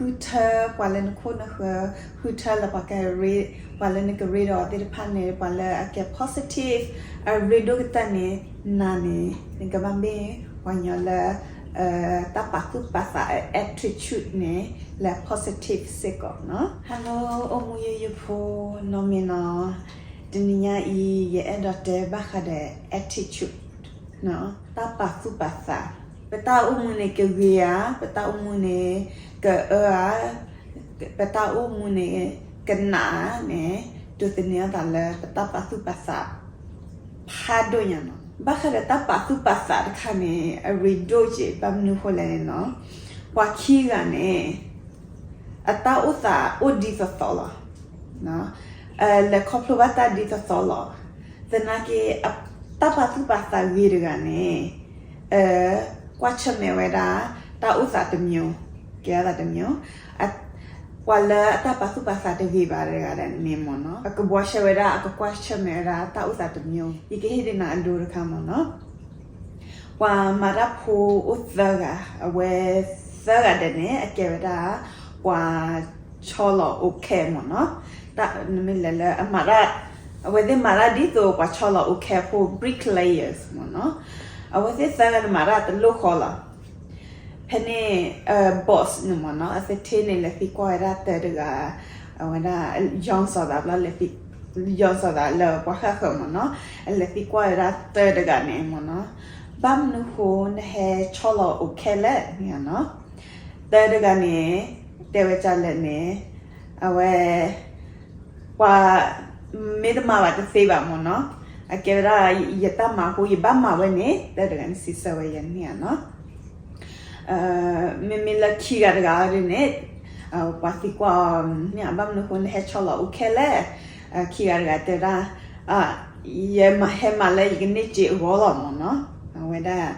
ဃုထၢပှၤလၢနခိၣ်နဃၢၤ, ဃုထၢလၢပှၤကရ့, ပှၤလၢနကရ့ဒီးအီၤသ့ၣ်တဖၣ်န့ၣ် ပှၤလၢအကဲ positive အရ့ဒိၣ်ကတၢၢ်န့ၣ် နၤန့ၣ် နကဘၣ်မ့ၢ်ပှၤကညီလၢ တၢ်ပာ်သူၣ်ပာ်သး attitude န့ၣ် လၢ positive စ့ၢ်ကီးနီၤ. Hello အိၣ်မူယိယိဖိ, နီၢ်မ့ၢ်နီၤ, တနံၤညါအံၤ ယအဲၣ်ဒိးတဲဘၣ်ဃးဒီး attitude တၢ်ပာ်သူၣ်ပာ်သး, ပတၢ်အိၣ်မူန့ၣ်ကဂ့ၤဧါ, ပတၢ်အိၣ်မူန့ၣ်ကအၢဧါ, ပတၢ်အိၣ်မူန့ၣ်ကနးဧါန့ၣ် ဒိးသန့ၤအသးလၢပတၢ်ပာ်သူၣ်ပာ်သး ဖးဒိၣ်ညါနီၤ. ဘၣ်ဃးဒီးတၢ်ပာ်သူၣ်ပာ်သးတခါန့ၣ် အရ့ဒိၣ်က့ၤ ဘၣ်မနုၤဃိလဲၣ်န့ၣ်နီၤ, ပှၤခံဂၤန့ၣ် အတၢ်အိၣ်သးအိၣ်ဒ်သိးသိးလီၤ. လဲၤခီဖျိဘၣ်တၢ်ဒ်သိးသိးလီၤ. သနာ်က့ တၢ်ပာ်သူၣ်ပာ်သးဂ့ၤတဂၤန့ၣ် ကွၢ်ဆၢၣ်မဲာ်ဝဲဒၣ် တၢ်အိၣ်သးတမျိုး, ကဲထီၣ်သးတမျိုး, ပှၤလၢအတၢ်ပာ်သူၣ်ပာ်သးတဂ့ၤဘၣ်တဂၤန့ၣ်မ့ၢ်နီၤ, အကဘှီဆၢဝဲဒၣ် အကကွၢ်ဆၢၣ်မဲာ်ဝဲဒၣ် တၢ်အိၣ်သးတမျိုး. ယကဟ့ၣ်ဒုးနၤအဒိတခါမ့ၢ်နီၤ. ပှၤမၤတၢ်ဖိအိၣ်သၢဂၤ, အဝဲသၢဂၤဒဲးန့ၣ် အကဲဝဲဒၣ် ပှၤဆီလီၤအိၣ်ခဲမ့ၢ်နီၤ. နမ့ၢ်လဲၤလၢအမၤတၢ်, အဝဲသ့ၣ်မၤတၢ်ဒ်သိးပှၤဆီလီၤအိၣ်ခဲဖိ bricklayers မ့ၢ်နီၤ. အဝဲသ့ၣ်သၢဂၤန့ၣ်မၤတၢ်တလိၣ်ဃီလီၤ. ဖဲန့ၣ် boss န့ၣ်မ့ၢ်နီၤ, အသထ့န့ၣ် လဲၤသံကွၢ်ဝဲဒၣ်တၢတဂၤ, အဝဲဒၣ် ယီစီၤသးဘျီ, ယီစီၤသးလၢပှၤဃၣ်ဃၢၤမ့ၢ်နီၤ, အလဲၤသံကွၢ်ဝဲဒၣ်တၢတဂၤန့ၣ်မ့ၢ်နီၤ, ဘၣ်မနုၤဃိနဟဲဆီလီၤအိၣ်ခဲလဲၣ်န့ၣ်နီၤ. တၢတဂၤန့ၣ် တဲဝဲဒ်လဲၣ်န့ၣ်, အဝဲ ပှၤ မ့ၢ်တမၤဘၣ်တသ့ဘၣ်မ့ၢ်နီၤ, အကဲဝဲဒၣ် ယတၢ်မၤအဃိ ယဘၣ်မၤဝဲန့ၣ် တၢတဂၤန့ၣ် စံးဆၢဝဲယၤန့ၣ်ဧါနီၤ. မ့မ့ၢ်လၢခံဂၤတဂၤဒ်န့ၣ် ပှၤသံကွၢ်အီၤန့ၣ် ဘၣ်မနုၤဃိနဟဲဆီလီၤအိၣ်ခဲလဲၣ်, ခံဂၤတဂၤတဲဒၣ် ယဟဲမၤလၢယကန့ၢ်စ့အဂီၢ်လီၤမ့ၢ်နီၤ. အဝဲဒၣ်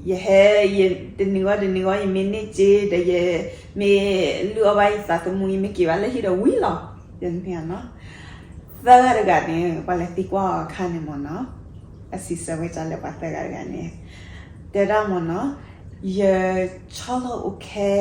ယဟဲ တနံၤဂီၢ်တနံၤဂီၢ် ယမ့ၢ်န့ၢ်စ့ဒီး ယမ့ၢ်လုၢ်အီၣ်ဘၣ်ယသးသမူ ယမ့ၢ်က့ၤဘၣ်လၢဟံၣ်ဒီးဝံၤလီၤ ယန့ၣ်ဧါနီၤ. သၢဂၤတဂၤန့ၣ် ပှၤလဲၤသံကွၢ်အီၤအခါန့ၣ်မ့ၢ်နီၤ, အစံးဆၢဝဲဒ်လဲၣ် ပှၤသၢဂၤတဂၤန့ၣ် တဲဒၣ်မ့ၢ်နီၤ, ယဆီလီၤအိၣ်ခဲ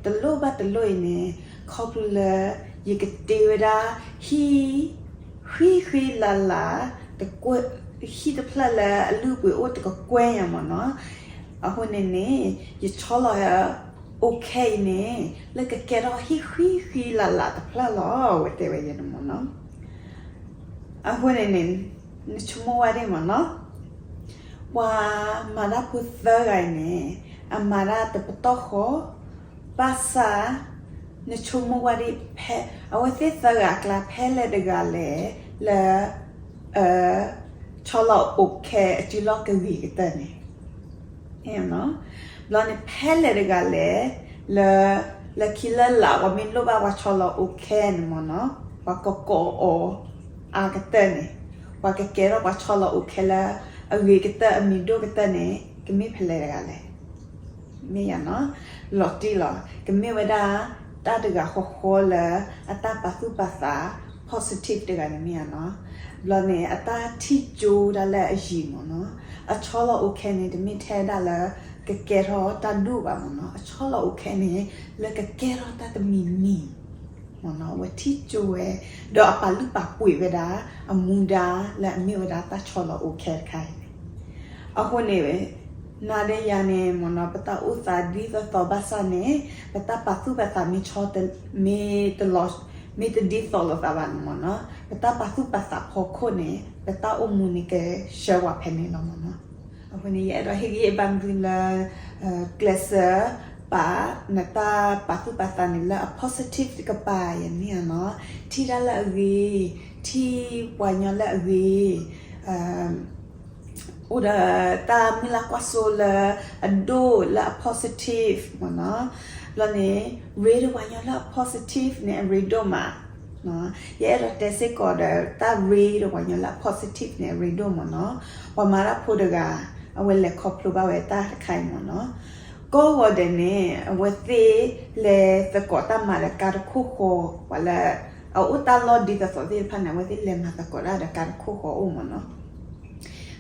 တလိၣ်ဘၣ်တလိၣ်အံၤန့ၣ် ခီဖျိလၢ ယကတ့ဝဲဒၣ် ဟံၣ် ဃံဃံလၤလၤ ဟံၣ်တဖျၢၣ်လၢအလုၢ်အပှ့ၤအိၣ် တကကွဲၢ်ညါမ့ၢ်နီၤ. အဃိန့ၣ်န့ၣ် ယဆီလီၤအိၣ်ခဲအံၤန့ၣ် လၢကကဲထီၣ်ဟံၣ်ဃံဃံလၤလၤတဖျၢၣ်လီၤ အဝဲတဲဝဲယၤန့ၣ်မ့ၢ်နီၤ. အဃိန့ၣ်န့ၣ် နဆိကမိၣ်ဝဲဒၣ်မ့ၢ်နီၤ, ပှၤမၤတၢ်ဖိသၢဂၤအံၤန့ၣ် အမၤတၢ်တပတီၢ်ဃီ, ဘၣ်ဆၣ် နဆိကမိၣ်ဝဲဒၣ် အဝဲသ့ၣ်သၢဂၤအကျါ ဖဲလဲၣ်တဂၤလဲၣ် လၢ ဆီလီၤအိၣ်ခဲ အစုလီၢ်ကဂ့ၤကတၢၢ်န့ၣ် ဘျီန့ၣ် ဖဲလဲၣ်တဂၤလဲၣ် လၢ လၢခံလၢ်လၢ် ပှၤမ့ၢ်လိၣ်ဘၣ်ပှၤဆီလီၤအိၣ်ခဲန့ၣ်မ့ၢ်နီၤ, ပှၤကကိးအီၤအါကတၢၢ်န့ၣ်, ပှၤကကဲထီၣ်ပှၤဆီလီၤအိၣ်ခဲလၢ အဂ့ၤကတၢၢ်အမံၤဒိၣ်ကတၢၢ်န့ၣ် ကမ့ၢ်ဖဲလဲၣ်တဂၤလဲၣ်. မ့ၢ်ယၤနီၤ, လီၤတံၢ်လီၤ. ကမ့ၢ်ဝဲဒၣ် တၢ်တဂၤဃီဃီလၢ အတၢ်ပာ်သူၣ်ပာ်သး positive တဂၤန့ၣ်မ့ၢ်ယၤနီၤ. ဘျီန့ၣ် အတၢ်ထံၣ်ကၠိဒၣ်လၢအယံၤမ့ၢ်နီၤ, အဆီလီၤအိၣ်ခဲန့ၣ် တမ့ၢ်ထဲဒၣ်လၢ ကကဲထီၣ်တၢ်ဒိၣ်ဘၣ်မ့ၢ်နီၤ, အဆီလီၤအိၣ်ခဲန့ၣ် လၢကကဲထီၣ်တၢ်တမံၤမံၤ မ့ၢ်နီၤ, အဝဲထံၣ်ကၠိဝဲ, ဒီးအပာ်လုၢ်ပာ်ပှ့ၤဝဲဒၣ် အမူဒါလၢအမ့ၢ်ဝဲဒၣ်တၢ်ဆီလီၤအိၣ်ခဲတခါအံၤန့ၣ်, အဃိန့ၣ် နၤဒီးယၤန့ၣ်မ့ၢ်နီၤ, ပတၢ်အိၣ်သးဒ်သိးသိးဘၣ်ဆၣ်န့ၣ် ပတၢ်ပာ်သူၣ်ပာ်သးမ့ၢ်ဆီ မ့ၢ်တလီၤ, မ့ၢ်တဒ်သိးလိာ်သးဘၣ်န့ၣ်မ့ၢ်နီၤ, ပတၢ်ပာ်သူၣ်ပာ်သးဖီခိၣ်န့ၣ် ပတၢ်အိၣ်မူန့ၣ်ကဆှၢပှၤဖဲန့ၣ်လီၤမ့ၢ်နီၤ. အဃိန့ၣ် ယအဲၣ်ဒိးဟ့ၣ်ဂံၢ်ဟ့ၣ်ဘါသုလၢ ကျဲးစၢးပာ်နတၢ်ပာ်သူၣ်ပာ်သးန့ၣ်လၢအ positive တကပၤ ယန့ၣ်ဧါနီၤ, ထံၣ်တၢ်လၢအဂ့ၤ, ထံၣ်ပှၤကညီလၢအဂ့ၤ, အိၣ်ဒီးတၢ်မုၢ်လၢ်ကွၢ်စိလၢအဒိၣ်လၢအ positive မ့ၢ်နီၤ, ဘျီန့ၣ် ရ့ဒီးပှၤကညီလၢအ positive န့ၣ် အရ့ဒိၣ်မး, ယအဲၣ်ဒိးတဲစ့ၢ်ကီးဒီး တၢ်ရ့ဒီးပှၤကညီလၢအ positive န့ၣ် အရ့ဒိၣ်မ့ၢ်နီၤ, ပှၤမၤတၢ်ဖိတဂၤ အဝဲလဲၤခီဖျိဘၣ်ဝဲတၢ်တခါအံၤမ့ၢ်နီၤ, ကိးဂီၤဒဲးန့ၣ် အဝဲသ့ၣ်လဲၤသကိးတၢ်မၤဒီးကါတခိၣ်ဃီ, ပှၤလၢ အအိၣ်တၢ်လီၢ်ဒ်သိးသိးသ့ၣ်တဖၣ်န့ၣ် အဝဲသ့ၣ်လဲၤမၤသကိးတၢ်ဒီးကါတခိၣ်ဃီအိၣ်မ့ၢ်နီၤ,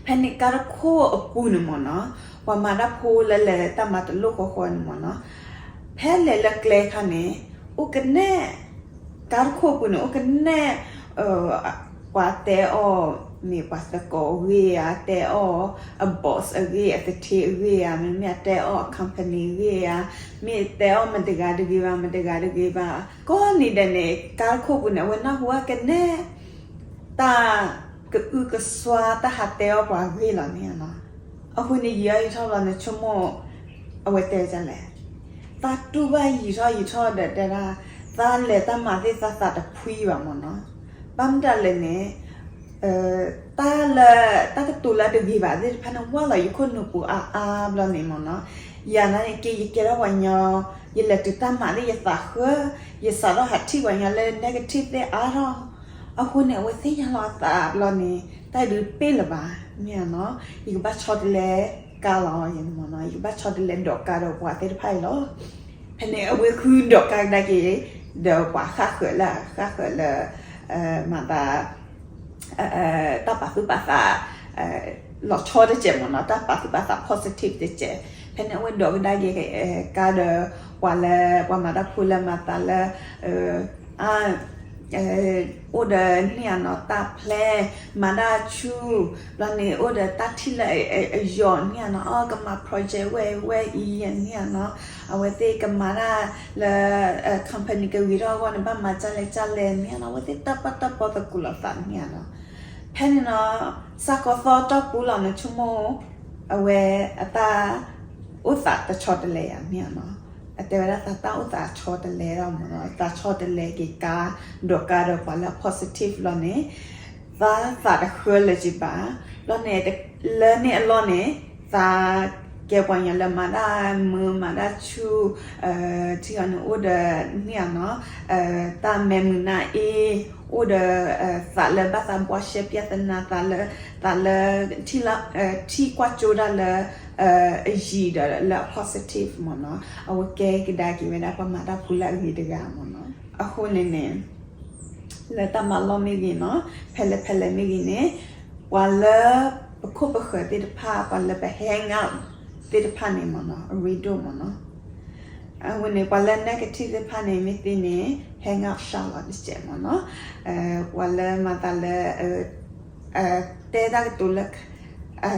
ဖဲန့ၣ်ကါတခိၣ်အပူၤန့ၣ်မ့ၢ်နီၤ, ပှၤမၤတၢ်ဖိလၢလဲၤတၢ်မၤတလိၣ်ဃီဃီန့ၣ်မ့ၢ်နီၤ, ဖဲလဲၤလၢကျဲခါန့ၣ် အိၣ်ကနဲၣ် ကါတခိၣ်ပူၤန့ၣ် အိၣ်ကနဲၣ် ပှၤတဲအီၣ် မ့ၢ်ပှၤသကိးအဂ့ၢ်ဧါ, တဲအီၣ်အ boss အဂ့ၢ် အသထ့အဂ့ၢ်ဧါ, မ့မ့ၢ်အတဲအီၣ်အ company အဂ့ၢ်ဧါ, မ့ၢ်တဲအီၣ်မတဂၤတဂ့ၤဘၣ် မတဂၤတဂ့ၤဘၣ်, ကိးနံၤဒဲးန့ၣ် ကါတခိၣ်ပူၤန့ၣ် အဝဲနၢ်ဟူအကနဲၣ် တၢ်ကအုကစွါ တၢ်ဟးတဲအီၣ်ပှၤအဂ့ၢ်လီၤန့ၣ်နီၤ. အဃိန့ၣ် ယံာ်အီၤယံာ်ထီၣ်ဘျီန့ၣ် ဆိကမိၣ် အဝဲတဲဒ်လဲၣ်, သးတူၢ်ဘၣ်ယံာ်ထီၣ်ယံာ်ထီၣ်ဒီးတဲဒၣ် သးလဲၤတၢ်မၤသ့ၣ်သးသးတဖှံဘၣ်မ့ၢ်နီၤ. ဘၣ်မတၤလဲၣ်န့ၣ် တၢ်လၢ တၢ်ကတိၤလၢတဂ့ၤဘၣ်သ့ၣ်တဖၣ်န့ၣ် ဝၢ်လီၤယခိၣ်နူာ်ပူၤအါအါဘျီန့ၣ်မ့ၢ်နီၤ. ယၤန့ၣ်က့ ယကဲထီၣ်ပှၤညီ ယလဲၤတုၤတၢ်မၤသ့ၣ်ယသးဃၢ, ယစးထီၣ်ဟးထံၣ်ပှၤညီလၢ negative သ့ၣ်အါထီၣ်, အဃိန့ၣ် အဝဲသ့ၣ်ညါလီၤအသးဘျီန့ၣ် တၢ်ဒုးပ့ၢ်လၢၤဘၣ် မ့ၢ်နီၤ. ယကဘၣ်ဆီတလဲကါလီၤမ့ၢ်နီၤ, ယကဘၣ်ဆီတလဲဒီးကါဒီးပှၤသ့ၣ်တဖၣ်အံၤလီၤ. ဖဲန့ၣ် အဝဲဃုဒီးကါကဒါက့ၤ ဒီးပှၤဃၣ်ဃၢၤလၢ ဃၣ်ဃၢၤလၢ မၤသး တၢ်ပာ်သူၣ်ပာ်သး လီၤဆီတစဲးမ့ၢ်နီၤ, တၢ်ပာ်သူၣ်ပာ်သး positive တစဲး. ဖဲန့ၣ် အဝဲဒိးကဒါက့ၤ ကါဒီး ပှၤလၢ ပှၤမၤတၢ်ဖိလၢမၤသးလၢ အ အိၣ်ဒီးန့ၣ်ဧါနီၤ တၢ် plan မၤတၢ်ဆူၣ်, ဘျီန့ၣ် အိၣ်ဒီးတၢ်ထံၣ်လၢအယိာ်န့ၣ်ဧါနီၤ, အကမၤ project ဝဲဝဲအံၤန့ၣ်ဧါနီၤ, အဝဲသ့ၣ်ကမၤတၢ်လၢ company ကဂ့ၤထီၣ်အဂီၢ်န့ၣ် ဘၣ်မၤဒ်လဲၣ်ဒ်လဲၣ်န့ၣ်ဧါနီၤ, အဝဲသ့ၣ်တၢ်ပၢ်တၢ်ပီသကိးလိာ်သးန့ၣ်ဧါနီၤ. ဖဲန့ၣ်နီၤ စးကီးသီတီၢ်ပူၤလီၤန့ၣ် ဆိကမိၣ် အဝဲအတၢ်အိၣ်သးတဆီတလဲဧါန့ၣ်ဧါနီၤ. အတဲဝဲဒၣ်သးတၢ်အိၣ်သးဆီတလဲဒီးမ့ၢ်နီၤ, သးဆီတလဲက့ၤကါ ဒီးကါဒီးပှၤလၢအ positive လီၤန့ၣ် သးသးတဃၢလၢၤက့ၤဘၣ်. ဘျီန့ၣ် လၢန့ၣ်အလီၢ်န့ၣ် သးကဲပှၤညီလၢမၤတၢ်မုာ်မၤတၢ်ဆူၣ် ထံဂီၤန့ၣ်အိၣ်ဒီးန့ၣ်ဧါနီၤ, တၢ်မဲာ်မုာ်နါအ့, အိၣ်ဒီး သးလၢဘၣ်သးဘှါရှဲ ပြဿနာ သးလၢ သးလၢ ထံၣ်ကွၢ်ကၠိဒၣ်လၢ အယံၤဒီးလၢအ positive မ့ၢ်နီၤ, အဝဲကဲကဒါက့ၤဝဲဒၣ်ပှၤမၤတၢ်ဖိလၢအဂ့ၤတဂၤမ့ၢ်နီၤ. အဃိန့ၣ်န့ၣ် လၢတၢ်မၤလီၢ်မ့ၢ်ဂ့ၤနီၤ, ဖဲလဲၣ်ဖဲလဲၣ်မ့ၢ်ဂ့ၤန့ၣ် ပှၤလၢပခိၣ်ပဃၢၤသ့ၣ်တဖၣ် ပှၤလၢပ hang out သ့ၣ်တဖၣ်န့ၣ်မ့ၢ်နီၤ အရ့ဒိၣ်မ့ၢ်နီၤ. အဝဲန့ၣ် ပှၤလၢ negative သ့ၣ်တဖၣ်န့ၣ် မ့ၢ်သ့န့ၣ် hang out ရှောင် လီၤတစဲးမ့ၢ်နီၤ. ပှၤလၢမၤသးလၢ တဲတၢ်ကတိၤလၢ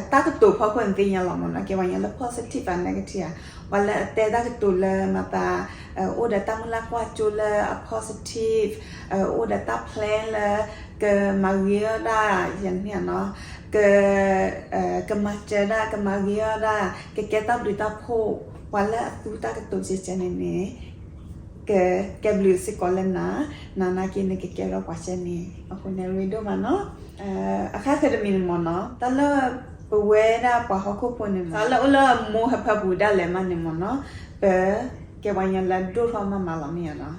တၢ်ကတိၤဖီခိၣ်န့ၣ်သ့ၣ်ညါလီၤမ့ၢ်နီၤ, ကဲပှၤညီလၢ positive အ negative ဧါ, ပှၤလၢအတဲတၢ်ကတိၤလၢမၤသး အိၣ်ဒီးတၢ်မုၢ်လၢ်ကွၢ်ကၠိလၢအ positive, အိၣ်ဒီးတၢ် plan လၢ ကမၤဂ့ၤအီၣ်ဒၣ် ယန့ၣ်နီၤ, က ကမၤစၢၤဒၣ် ကမၤဂ့ၤအီၣ်ဒၣ် ကကဲတၢ်ဘျုးတၢ်ဖှိၣ်, ပှၤလၢအသူတၢ်ကတိၤကဲကဲန့ၣ်န့ၣ် ကကဲဘျုးစ့ၢ်ကီးလၢနၤ, နၤနာ်က့န့ၣ် ကကဲထီၣ်ပှၤစဲန့ၣ်, အဃိန့ၣ် ရ့ဒိၣ်မးနီၤ. အခါခဲတမံၤန့ၣ်မ့ၢ်နီၤ, တၢ်လၢပဝဲဒၣ်ပှၤဟီၣ်ခိၣ်ဖိန့ၣ်မ့ၢ် သးလၢအိၣ်လၢမိၢ်ဟၢဖၢပူၤဒၣ်လဲာ်မးန့ၣ်မ့ၢ်နီၤ, ပကဲပှၤညီလၢအဒိၣ်ထီၣ်မးမးလီၤမ့ၢ်ဧါနီၤ.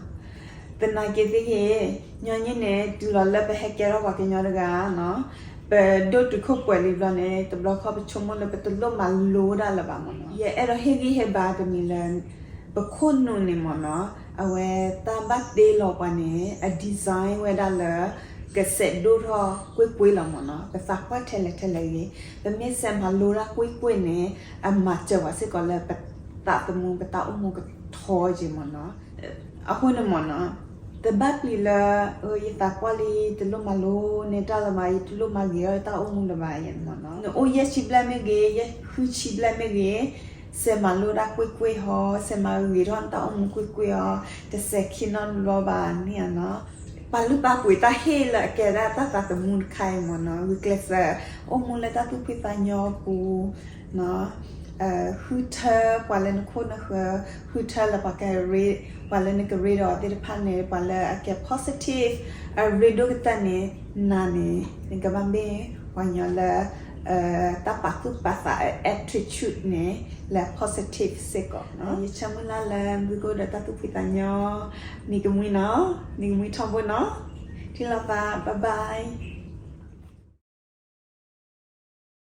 သနာ်က့သ့ၣ်ဂ့ၤ, ညီနုၢ်န့ၣ် တုၤလီၤလၢပဟဲကဲထီၣ်ပှၤကညီတဂၤနီၤ, ပဒိၣ်တုာ်ခိၣ်ပှဲၤလံဘျီန့ၣ် တဘျီခီပဆိကမိၣ်လၢပတလိၣ်မၤလိဒၣ်လၢၤဘၣ်မ့ၢ်နီၤ. ယအဲၣ်ဒိးဟ့ၣ်ဂံၢ်ဟ့ၣ်ဘါတမံၤလၢ ပခိၣ်နူာ်န့ၣ်မ့ၢ်နီၤ, အဝဲတၢ်ဘၣ်တ့လီၤပှၤန့ၣ် အ design ဝဲဒၣ်လၢ ကစဲးဒိၣ်ထီၣ်ကွ့ၢ်ကွ့ၢ်လီၤမ့ၢ်နီၤ. ပသးပှၢ်ထဲလဲၣ်ထဲလဲၣ်ဂ့ၤ, ပမ့ၢ်စဲးမၤလိတၢ်ကွ့ၢ်ကွ့ၢ်န့ၣ် အမၤစၢၤပှၤစ့ၢ်ကီးလၢပသးသမူ ပတၢ်အိၣ်မူကထီက့ၤမ့ၢ်နီၤ. အဃိန့ၣ်မ့ၢ်နီၤ, တဘၣ်ပျံၤလၢ ယသးပှၢ်လံ တလိၣ်မၤလိန့ၢ်တၢ်လၢၤဘၣ်, ယတလိၣ်မၤဂ့ၤအီၣ်တၢ်အိၣ်မူလၢၤဘၣ်ယဲန့ၣ်မ့ၢ်နီၤ. နအိၣ်ယဲၢ်ဆံဘျဲၣ်မ့ၢ်ဂ့ၤ, ယဲၢ်ဃုဆံဘျဲၣ်မ့ၢ်ဂ့ၤ, စဲးမၤလိတၢ်ကွ့ၢ်ကွ့ၢ်ဟီ, စဲးမၤဂ့ၤထီၣ်နတၢ်အိၣ်မူကွ့ၢ်ကွ့ၢ်အီၤ, တစဲးခံနီတဘျီဘၣ်န့ၣ်ဧါနီၤ. ပာ်လုၢ်ပာ်ပှ့ၤတၢ်ဟ့ၣ်လၢအကဲဒၣ်တၢ်သးသမူတခါအံၤမ့ၢ်နီၤ, ဂုာ်ကျဲးစၢး အိၣ်မူလၢတၢ်သူၣ်ဖှံသးညီအပူၤ ဃုထၢပှၤလၢနခိၣ်နဃၢၤ, ဃုထၢလၢပှၤကရ့, ပှၤလၢနကရ့ဒီးအီၤသ့ၣ်တဖၣ်န့ၣ် ပှၤလၢအကဲ positive အရ့ဒိၣ်ကတၢၢ်န့ၣ် နၤန့ၣ် နကဘၣ်မ့ၢ်ပှၤညီလၢ တၢ်ပာ်သူၣ်ပာ်သး attitude န့ၣ် လၢ positive စ့ၢ်ကီးနီၤ. ယဆၢမုၢ်လၢ်လၢ သုကအိၣ်ဒီးတၢ်သူၣ်ဖှံသးညီ, နံၤကမှံနီၤ, နံၤကမှံထီဘိနီၤ, ထံၣ်လိာ်သး bye bye.